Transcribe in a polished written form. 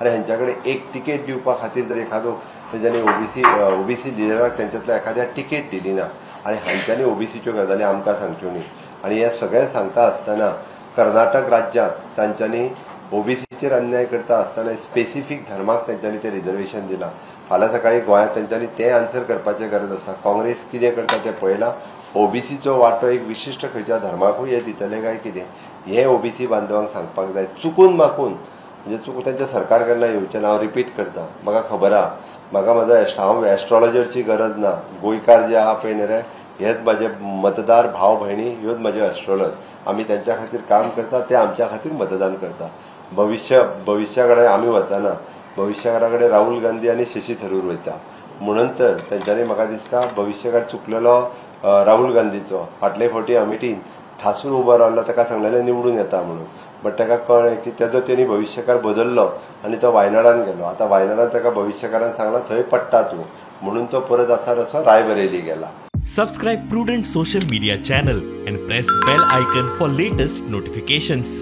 आनी हेंच्या कडेन एक तिकेट दिवपा खातीर जर एखादो तेंच्यांनी ओबीसी लिडराक तेंच्यातल्या एखाद्या तिकेट दिली ना आनी हांच्यांनी ओबीसीच्यो गजाली आमकां सांगच्यो न्ही. आनी हें सगळें सांगता आसतना कर्नाटक राज्यांत तांच्यांनी ओबीसीचेर अन्याय करता आसतना स्पेसिफीक धर्माक तेंच्यांनी तें रिजर्वेशन दिलां. फाल्यां सकाळीं गोंयांत तेंच्यांनी तें आन्सर करपाचें गरज आसा. काँग्रेस कितें करता तें पळयलां. ओबीसीचो वांटो एक विशिश्ट खंयच्या धर्माकूय हे दितले काय कितें हें ओबीसी बांधवांक सांगपाक जाय. चुकून माकून म्हणजे चुकून तांचें सरकार केन्ना येवचें ना. हांव रिपीट करता, म्हाका खबर आहा, म्हाका म्हजो हांव एस्ट्रोलॉजरची गरज ना. गोंयकार जे आहा पळय न्ही रे, हेच म्हाजे मतदार भाव भयणी, ह्योच म्हाज्यो एस्ट्रोलॉज. आमी त्यांच्या खातीर काम करता, ते आमच्या खातीर मतदान करता. भविश्या कडेन आमी वचना, भविश्यकारा कडेन राहुल गांधी आनी शशी थरूर वयता. म्हणून तर तेंच्यांनी म्हाका दिसता भविश्यकार चुकलेलो राहुल गांधीचो. फाटले फावटी अमेठीन ठासून उबो रावलो, ताका सांगलेलें निवडून येता म्हणून, बट ताका कळ्ळें की तेजो तेणी भविश्यकार बदल्लो आनी तो वायनाडान गेलो. आतां वायनाडान ताका भविश्यकारान सांगलां थंय पडटा तूं, म्हणून तो परत आसा तसो रायबरेली गेला. Subscribe Prudent social media channel and press bell icon for latest notifications.